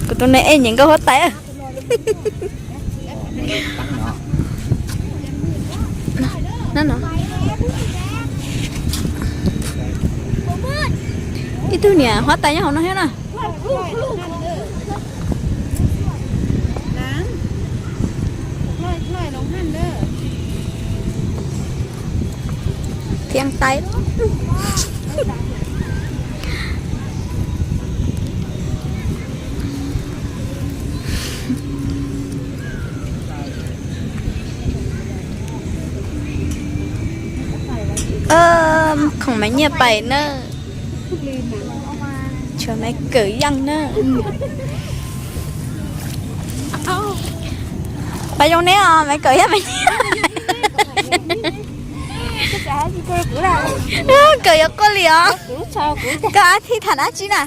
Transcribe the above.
Kuv tus neeg ej nyeem nkauj huab tais. Ib tug niam huab tais nyob hauv no thiab na. Thiab tais. Khoom Maiv Nyiaj pais na. Tshuav Maiv Kawm Yeej na. Pais zoo neb os Maiv Kawm Yeej, Maiv Nyiaj. Kawm yuav quaj li os. Koj ab thib tham dab tsi na?